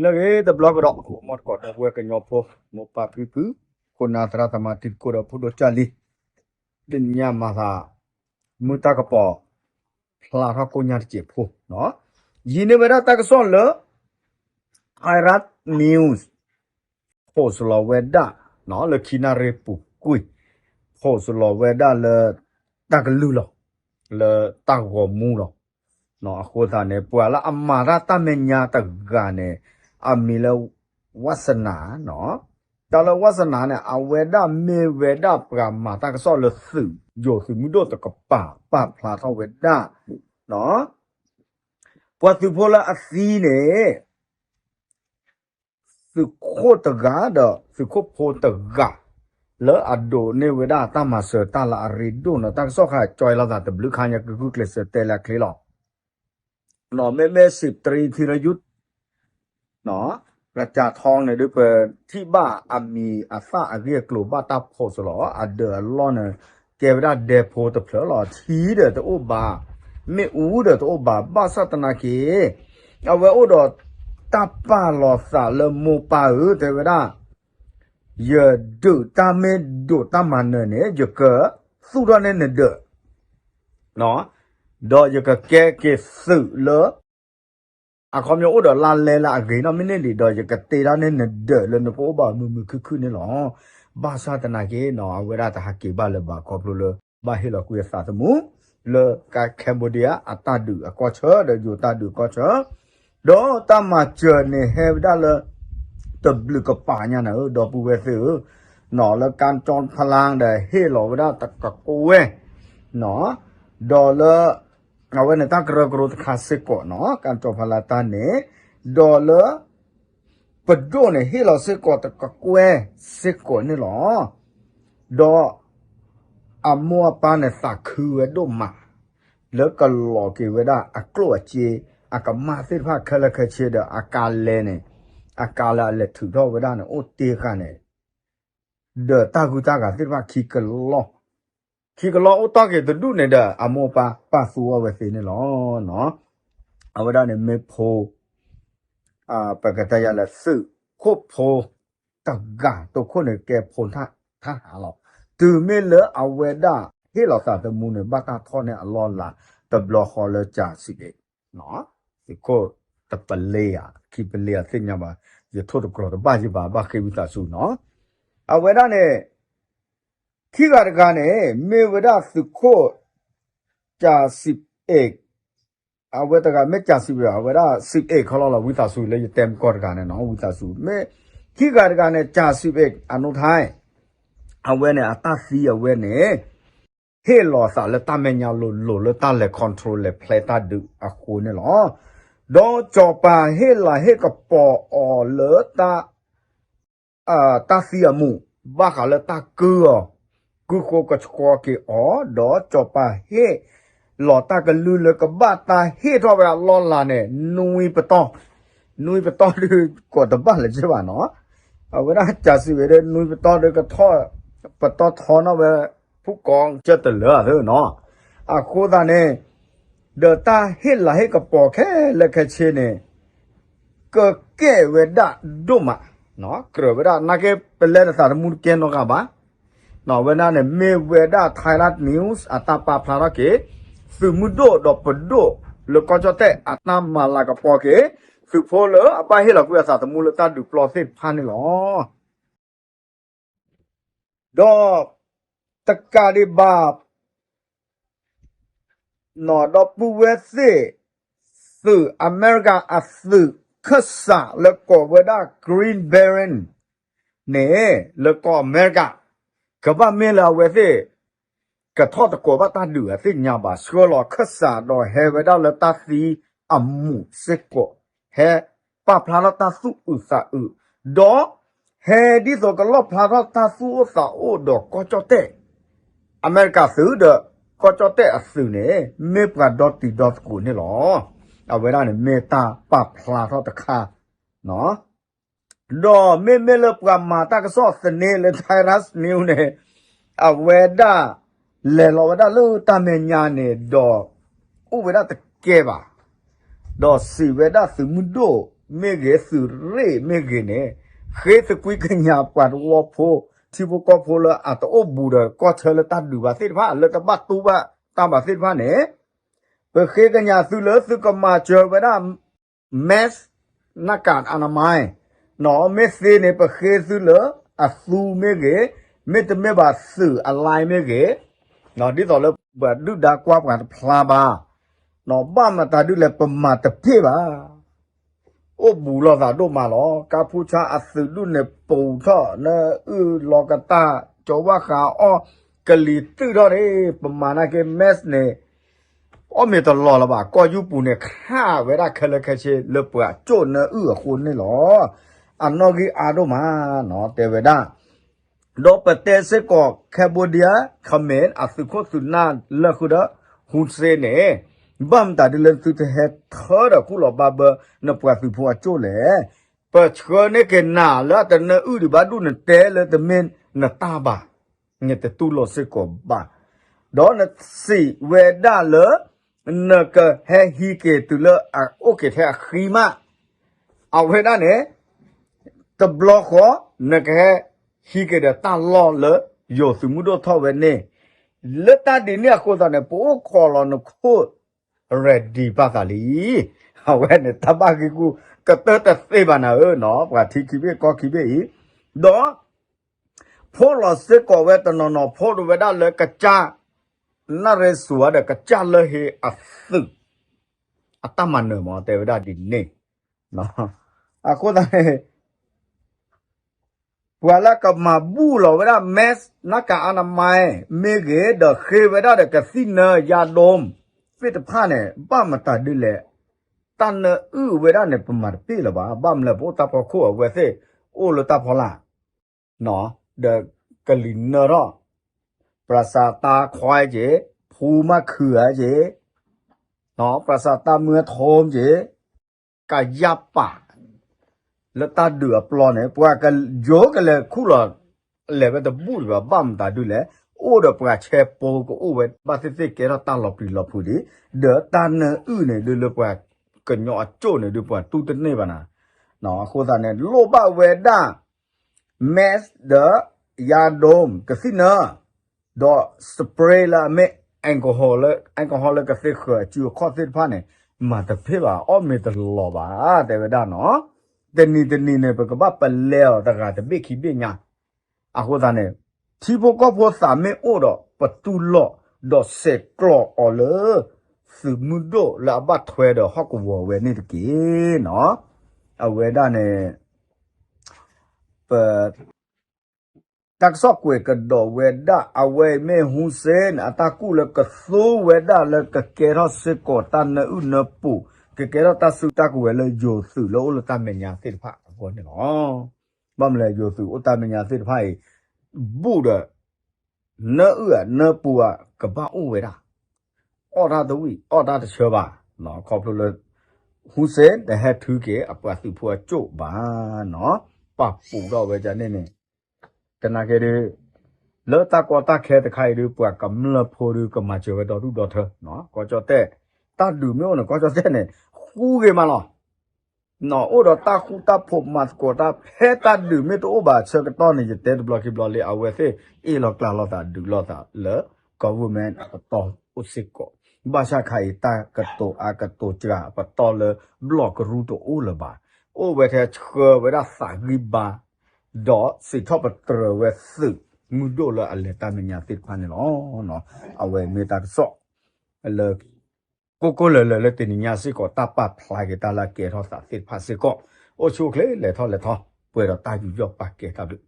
ဂ့ၤတဘျီကဒီး အိၣ်မီၢ်တကိးဒီပုၢ်ဝဲၢ်ကညီဖိ မိၢ်ပၢ်ဖံဖု ခိၣ်နၢ်သရၣ်သမါတံၤသကိးဒီးဖိဒိၣ်ကၢ်လံၤ တနံၤညါမၤသး မုၢ်တၢ်ကပီၤ ဖျါထီၣ်ကိၣ်ညါတစဲးဖိ ယံၤန့ၢ်ဝဲဒၣ်တၢ်ကစီၣ်လၢ Thairath News post လီၤဝဲဒၣ် လၢခံနၣ်ရံၣ်ပူၤကွံာ် post လီၤဝဲဒၣ်လၢ တၢ်ကလုၢ်လီၤ လၢတၢ်ဂီၤမူလီၤ. အဃိသတးန့ၣ် ပှၤလၢအမၤတၢ်တၢ်မဲာ်ညါတဂၤန့ၣ် အမံၤလၢ ဝါစနၤ တၢ်လၢဝါစနၤန့ၣ် အဝဲဒၣ်မ့ၢ်ဝဲဒၣ်ပှၤမၤတၢ်ကစီၣ်လၢသုး ယိၤသုးမုၢ်ဒိၣ်တကပၤ ပာ်ဖျါထီၣ်ဝဲဒၣ် ပှၤသုးဖိလၢအသံန့ၣ် သုးခိၣ်တဂၤဒီးသုးခိၣ်ဖိတဂၤ လၢအဒိးန့ၢ်ဝဲဒၣ်တၢ်မၤစၢၤတၢ်လၢအရ့ဒိၣ်န့ၣ် တၢ်ကစီၣ်ခါကၠီလီၤသးတဘျုးခါညါ ကဂုာ်ကျဲးစၢးတဲလၢအချ့လီၤ. မ့မ့ၢ်စံးတရံးထံရယုၢ် ကစၢ်ထီန့ၣ်ဒုး ပထံၣ်ဘၣ်အမံၤအသၣ်အဂ့ၢ်အကျိၤဘၣ်တၢ် post လီၤ အဒၢးအလီၢ်န့ၣ် ကဲဝဲဒၣ်ဒဲဖိတဖျၢၣ်လီၤ ထံဒီးတအိၣ်ဘၣ် မ့ၣ်အူဒီးတအိၣ်ဘၣ် ဘၣ်ဆၣ်သနာ်က့ အဝဲအိၣ်ဒီးတၢ်ပာ်လီၤသးလၢမိၢ်ပၢ်ဧၢ တဲဝဲဒၣ် ယဒုးတၢ်မ့ၢ်ဒိးတၢ်မၤနၢၤန့ၣ် ယကသူၣ်ထီၣ်န့ၢ်နဒၢး ဒီးယကကဲက့ၤသုးလၢ အခီပညီအိၣ်ဒီးလါလဲလၢအဂ့ၤနီၢ်မ့ၢ်န့ၢ်ဒံးဒီး ယကတ့တၢ်န့ၢ်နဒၢးလၢနကအိၣ်ဘၣ်မုာ်မုာ်ခုၣ်ခုၣ်န့ၣ်လီၤ. ဘၣ်ဆၣ်သနာ်က့နီၤ အဝဲဒၣ်တဟးက့ၤဘၣ်လၢၤဘၣ်ခီဖျိလၢ ဘၣ်ဟ့ၣ်လီၤကွံာ်အသးသမူ လၢကါ Cambodia အတၢ်ဒုးအကီၢ်ဆၢ ဒီးယိၤတၢ်ဒုးအကီၢ်ဆၢ ဒီးတၢ်မၤစၢၤန့ၣ်ဟဲဝဲဒၣ်လၢ တဘျုးကပၤညါနၤဧၢ ဒီပုၢ်ဝဲၢ်သ့ၣ်ဧၢ, နီၤလၢကၣ်ကၠီဖလါဒီးဟ့ၣ်လီၤဝဲဒၣ်တကကွဲၢ်, ဒီးလၢ အဝဲန့ၣ်တၢ်ကရၢကရိတခါစ့ၢ်ကီးနီၤ ကၣ်ကၠီဖလါတၢ်န့ၣ်, ဒီးလၢ ပဒိၣ်န့ၣ်ဟ့ၣ်လီၤစ့ၢ်ကီးတကကွဲၢ်စ့ၢ်ကီးန့ၣ်လီၤ. ဒီး အမိၢ်အပၢ်န့ၣ်သးခုဝဲဒိၣ်မး လၢကလီၤက့ၤဝဲဒၣ်အကျိၣ်အစ့ အကမၣ်သ့ၣ်တဖၣ်ခဲလၢာ်ခဲဆ့ဒီးအကါလဲန့ၣ်, အကါလၢအလဲၤထုးထီၣ်ဝဲဒၣ်န့ၣ် အိၣ်တ့ၢ်ဃာ်န့ၣ် ဒီးတၢ်ဂုၤတၢ်ဂၤသ့ၣ်တဖၣ်ခံကလီၢ်, ခံကလီၢ်အိၣ်တီၢ်က့ၤတဒူၣ်န့ၣ်ဒီး အမိၢ်အပၢ်ပာ်သူအီၤဝဲသ့န့ၣ်လီၤ. အဝဲဒၣ်န့ၣ်မ့ၢ်ဖိ ပကတဲယၤလၢသုးခိၣ်ဖိတဂၤ တိခိၣ်န့ၣ်ကဲဖိထၣ်ဟးလီၤ. တုၤမ့ၢ်လၢအဝဲဒၣ်ဟ့ၣ်လီၤသးသမူန့ၣ် ဘၣ်တၢ်ထီၣ်န့ၢ်အလီၢ်လၤ တဘျီဃီလၢကၠၤစံးအ့ၣ်, သုးခိၣ်တပလ့ဧါ ခံပလ့ဧါသ့ၣ်ညါဘၣ်, ယထိၣ်တကြၢးတဘၣ်ယဘၣ် ဘၣ်ဃ့ဝံသးစူၤနီၤ. အဝဲဒၣ်န့ၣ် ခံဂၤတဂၤန့ၣ် မ့ၢ်ဝဲဒၣ်သုးခိၣ် ကၠၤစံးအ့ၣ် အဝဲတဂၤမ့ၢ်ကၠၤစံးအ့ၣ် အဝဲဒၣ်စံးအ့ၣ်ခီလီၤလီၤ ဝံသးစူၤလၢယတဲမကီၢ်တဂၤန့ၣ်နီၤ ဝံသးစူၤ မ့ၢ်ခံဂၤတဂၤန့ၣ် ကၠၤစံးအ့ၣ် အနိထါ အဝဲန့ၣ်အတၢ်သံအဝဲန့ၣ် ဟ့ၣ်လီၤသးလၢတၢ်မဲာ်ညါလိၤလိၤလၢတၢ်လဲၤ control လဲၤဖျဲတၢ်ဒုးအဃိန့ၣ်လီၤ. ဒီးစီၤပၤဟ့ၣ်လၤဟ့ၣ်ကပီၤအီၤလၢတၢ် တၢ်သံအမူး ဘၣ်ဃးလၢတၢ်ကုၢ်အီၤ, ကုၢ်ဃိကဆှီက့ၤအီၤ, ဒီးစီၤပၤဟ့ၣ်လီၤတၢ်ကလုၢ်လၢကဘၣ်တၢ်ဟ့ၣ်ထီၣ်ဝဲအလီၢ်လၤန့ၣ် နွံပတီၢ်, နွံပတီၢ်ဒုးကိးတဘၣ်လၢၤက့ဘၣ်နီၤ, အဝဲဒၣ်ကၠၤစံးဝဲဒၣ်နွံပတီၢ်ဒုးကထီၣ် ပတီၢ်ထီနီၣ်ဝဲ ဖုၣ်ကိာ်ကၢတလၢာ်နီၤ, အဃိသတးန့ၣ် ဒီးတၢ်ဟ့ၣ်လၤဟ့ၣ်ကပီၤခဲလၢာ်ခဲဆ့န့ၣ် ကကဲဝဲဒၣ်ဒိၣ်မး, ကြၢးဝဲဒၣ် နာ်က့ ပလဲၤနသးသမူတကဲနီတဂၤဘၣ်. ဝဲဒၣ်န့ၣ် မ့ၢ်ဝဲဒၣ် Thai Art News အတၢ်ပာ်ဖျါထီၣ်က့ၤ သုးမုၢ်ဒိၣ်ဒီးပဒိၣ်လၢကီၢ်ကၠီၣ်တဲၣ်အတၢ်မၤလၤကပီၤက့ၤ သုးဖိလၢအဘၣ်ဟ့ၣ်လီၤကွံာ်အသးသမူလၢတၢ်ဒုးပျီသ့ၣ်တဖၣ်န့ၣ်လီၤ. ဒီးတကးဒံးဘၣ် ဒီပုၢ်ဝဲၢ်သ့ၣ် သုးအမဲရကၤအသုးခၢၣ်စးလၢကိးဝဲဒၣ် Green Beret န့ၣ် လၢကီၢ်အမဲရကၤ ကဘၣ်မ့ၢ်လၢအဝဲသ့ၣ် ကထီၣ်တကိးဘၣ်တၢ်ဒုးအသ့ၣ်ညါဘၣ် ဆှၢလီၤခၢၣ်စးဒီးဟဲဝဲဒၣ်လၢတၢ်သံအမူးစ့ၢ်ကီး ဟဲပာ်ဖျါထီၣ်တၢ်သူၣ်အုးသးအုး ဒီး ဟဲဒ်သိးကလီၣ်ဖျါထီၣ်တၢ်သူၣ်အိၣ်သးအိၣ်ဒီးကီၢ်ကၠီၣ်တဲၣ် အမဲရကၤသုးဒီး ကီၢ်ကၠီၣ်တဲၣ်အသုးန့ၣ် မ့ၢ်ပှၤဒီတံၤဒီသကိးန့ၣ်လီၤ. အဝဲဒၣ်န့ၣ်မ့ၢ်တၢ်ပာ်ဖျါထီၣ်တခါ ဒီးမ့မ့ၢ်လၢပှၤမၤတၢ်ကစီၣ်သန့လၢ Thai Art News န့ၣ် အဝဲဒၣ်လဲၤလီၤဝဲဒၣ်လၢတၢ်မဲာ်ညါန့ၣ်ဒီး အိၣ်ဝဲဒၣ်တကဲဘၣ် ဒီးစံးဝဲဒၣ်သုးမုၢ်ဒိၣ် မ့ၢ်ဂ့ၤ သုးရ့ၣ်မ့ၢ်ဂ့ၤန့ၣ် ဃ့သကွံၢ်ကညးပှၤသဝီဖိ ထံဖိကီၢ်ဖိလၢအတအိၣ်ဘူးဒီးကီၢ်ဆၢလၢတၢ်ဒုးဘၣ်သ့ၣ်တဖၣ် လၢတဘၣ်တူၢ်ဘၣ်တၢ်ဘၣ်သ့ၣ်တဖၣ်န့ၣ် ပဃ့ကညးသုလၢသုကမၤစၢၤဝဲဒၣ် mask နၢ်ကၣ်အနမါ မ့ၢ်သ့န့ၣ် ပဃ့သုလၢအသူမ့ၢ်ဂ့ၤ, မ့တမ့ၢ်ဘၣ်သုးအ line မ့ၢ်ဂ့ၤ, ဒ်သိးလၢပှၤဒုၣ်ဒါကွၢ်ပှၤတဖျါဘၣ်, ဘၣ်မတၤဒုလဲၣ် ပမၤတပ့ၢ်ဘၣ်. အိၣ်ဘူးလိာ်သးဒိၣ်မးလီၤ. ကါဖူဆါအသုးဒူၣ်န့ၣ် ပူၤထီၣ်နၢအုၣ်လီၤကတၢ် ကၠီဝၣ်ဃးအီၣ် ကလံၤတုာ်ထီၣ်န့ၣ် ပမၤနာ်က့ mask န့ၣ် အီၣ်မ့ၤတလီၤလၢၤဘၣ်. ကီၢ်ယူပူၤန့ၣ် ခးဝဲဒၣ်ခဲလၢာ်ခဲဆ့လၢပှၤကၠိၣ်နၢအုၣ်အဃိန့ၣ်လီၤ. အနီၣ်ဂံၢ်အါဒိၣ်မး တဲဝဲဒၣ် ဒီးပတဲစ့ၢ်ကီး Cambodia ခမ့ၢ် အသုးခိၣ်သုးနၢ်လၢဃုာ်ဒီး Hun Sen န့ၣ် ဘၣ်မတၤဒ်လၢသုတဟဲထၢဒီးခူၣ်လီၤဘၣ်ဘၢ နပှၤသုးဖိအကၠိၣ်လဲၣ်. ပဆှၢန့ၢ်က့ၤနၤလၢအတနၢအုၣ်ဒံးဘၣ်ဒူၣ် နတဲလၢတမ့ၢ်နတၢ်ဘၣ်, နတတူၢ်လိာ်စ့ၢ်ကီးဘၣ်. ဒီးနစံးဝဲဒၣ်လၢ နကဟဲဟံးက့ၤတုၤလၢအအိၣ်က့ၤထဲအဃံမး အဝဲဒၣ်န့ၣ် တဘျီဃီ နကဟဲဟံးက့ၤဒီးတၢ်လီၢ်လၢ ယိၤသုးမုၢ်ဒိၣ်ထီၣ်ဝဲန့ၣ်, လၢတၢ်ဒ်န့ၣ်အဃိသတးန့ၣ် ပအိၣ်ခိးလီၤနခိၣ် ready ဘၣ်သးလံ. အဝဲန့ၣ် တၢ်ဘၣ်ဂ့ၢ်ကူၣ်ကတၢၢ်တသ့ဘၣ်နၤဧၢနီၤ, ပှၤထံခံဘ့ၣ်ကီၢ်ခံဘ့ၣ်အံၤ, ဒီး ဖိးလီၤစ့ၢ်ကီးဝဲတနီၤနီၤ ဖိးဒိးဝဲဒၣ်လၢကစၢ် နၣ်ရ့စူၤဒီးကစၢ်လၢဟ့အသုး အတၢ်မၤနၢၤမး တဲဝဲဒၣ်ဒ်န့ၣ်. အဃိသတးန့ၣ် ပှၤလၢကမၤဘူၣ်လီၤဝဲဒၣ် mask နၢ်ကၣ်အါနမါ မ့ၢ်ဂ့ၤ ဒီးဃ့ဝဲဒၣ်ဒီးကသံၣ်နၢယါဒိ သ့ၣ်တဖၣ်န့ၣ် ဘၣ်မတၤဒ်လဲၣ်. တၢ်နၢအုၣ်ဝဲဒၣ်န့ၣ် ပမၤတပ့ၢ်လၢၤဘၣ်. ဘၣ်မနုၤလဲၣ် ပအိၣ်တၢ်ဖီခိၣ်အဝဲသ့ၣ် အိၣ်လၢတၢ်ဖီလာ် ဒီးကလံၤနၢထီၣ် ပြၤစၢၤတၢ်ခွါက့ၤ, ဖူမၤခုၣ်ဧါက့ၤ, ပြၤစၢၤတၢ်မွဲထိက့ၤ, ကယၢ်ပာ် လၢတၢ်ဒုးအပျီန့ၣ် ပှၤကယိၤကလဲၤခူၣ်လီၤ လဲၤဝဲတဘူၣ်ဒံးဘၣ် ဘၣ်မတၤဒုလဲၣ်. အိၣ်ဒီးပှၤဆဲးပိကအိၣ်ဝဲဘၣ်သ့ၣ်သ့ၣ် ကဲထီၣ်တၢ်လီၤပျံၤလီၤဖုးဒံး, ဒီးတၢ်နၢအုၣ်န့ၣ် ဒုးလၢပှၤကညီအကၠိၣ်န့ၣ် ဒုးပှၤတူၢ်တန့ၢ်ဘၣ်နၤ. အဃိသတးန့ၣ် လိၣ်ဘၣ်ဝဲဒၣ် mask ဒီး ယါဒိ ကသံၣ်နၢ ဒီး spray လၢအမ့ၢ် alcohol လၢ alcohol လၢကသ့ဃၢၤအစုအခီၣ်သ့ၣ်တဖၣ်န့ၣ် မၤတပ့ၢ်ဘၣ် အီၣ်မ့ၤတလီၤဘၣ် တဲဝဲဒၣ်နီၤ. တနံၤတနံၤန့ၣ် ပကဘၣ်ပလဲအီၤတဂၤတဘ့ၣ်ခံဘ့ၣ်ညါ. အဃိသတးန့ၣ် ထံဖိကီၢ်ဖိသးမ့ၢ်အိၣ်ဒီး ပတူၢ်လိာ် ဒီးဆဲးကျိးအီၤလၢ သုးမုၢ်ဒိၣ်လၢအဘၣ်ထွဲဒီးဟီၣ်ကဝီၤဝဲန့ၣ်တက့ၢ်နီၤ. အဝဲဒၣ်န့ၣ် ပ တၢ်ကစီၣ်ကွဲးကဒီးဝဲဒၣ် အဝဲအံၤမ့ၢ် Hun Sen အတၢ်ကူၣ်လၢကသိဝဲဒၣ်လၢကကဲထီၣ်စ့ၢ်ကီးတၢ်နၢအုၣ်နၢပူၤ, ကကဲထီၣ်တၢ်စုတၢ်ကဝဲၤလၢယိၤသုးလၢအိၣ်လၢတၢ်မဲာ်ညါသ့ၣ်တဖၣ်အဂီၢ်န့ၣ်လီၤ. ဘၣ်မနုၤလဲၣ် ယိၤသုးအိၣ်တၢ်မဲာ်ညါသ့ၣ်တဖၣ်အံၤ ဘူၣ်ဒီး နၢအုၣ်ဧါ နၢပူၤဧါ ကဘၣ်အိၣ်ဝဲဒၣ်, အီၣ်တၢ်တဝံၣ် အီၣ်တၢ်တဆၢဘၣ်, ခီဖျိလၢ Hun Sen တဟဲထုးက့ၤအပှၤသုးဖိအကၠိၣ်ဘၣ်နီၤ, ပာ်ပူၤထီၣ်ဝဲဒၣ်န့ၣ်န့ၣ်, သနာ်က့ဒုး လၢတၢ်ကီတၢ်ခဲတခါအံၤဒုး ပှၤကမျၢၢ်ဖိဒုး ကမၤစၢၤဝဲဒီဒူၣ်ဒီထၢ, ကီၢ်ကၠီၣ်တဲၣ် တၢ်ဒုးမ့ၢ်အိၣ်န့ၣ် ကီၢ်ကၠီၣ်တဲၣ်န့ၣ် ဃူဂ့ၤမးလီၤ. အိၣ်ဒီးတၢ်ဃူတၢ်ဖိးမၤသကိးတၢ် ဖဲတၢ်ဒုးမ့ၢ်တအိၣ်ဘၣ်ဆၢကတီၢ်န့ၣ် ယတဲတဘျီခံဘျီလံ အဝဲသ့ၣ်အ့ၣ်လိာ်ကျါလိာ်သးဒုးလိာ်သးလၢ government အပတီၢ်အိၣ်စ့ၢ်ကီး, ဘၣ်ဆၣ်ခါအံၤ တၢ်ကတိၤအါကတိၤစှၤ ပတီၢ်လၢဘျီၣ်ကရူၢ်တအိၣ်လၢၤဘၣ်, အိၣ်ဝဲထဲဆှၢဝဲဒၣ်သးဂံၢ်ဘါ ဒီးစံးထီၣ်ပတြၢၤဝဲသုးမုၢ်ဒိၣ်လၢအလဲၤတၢ်မဲာ်ညါသ့ၣ်တဖၣ်န့ၣ်လီၤ. အဝဲမ့ၢ်တၢ်ကစီၣ် လၢ ကိၢ်ကိၢ်လၢၤလၢၤလၢတနံၤညါစ့ၢ်ကီး တၢ်ပာ်ဖျါက့ၤတၢ်လၢအကဲထီၣ်သးသ့ၣ်တဖၣ်စ့ၢ်ကီး, အိၣ်ဆူၣ်အိၣ်ချ့လဲၤထီၣ်လဲၤထီ ပှဲၤဒီးတၢ်ယူးယီၣ်ပာ်ကဲတၢ်ဘျုး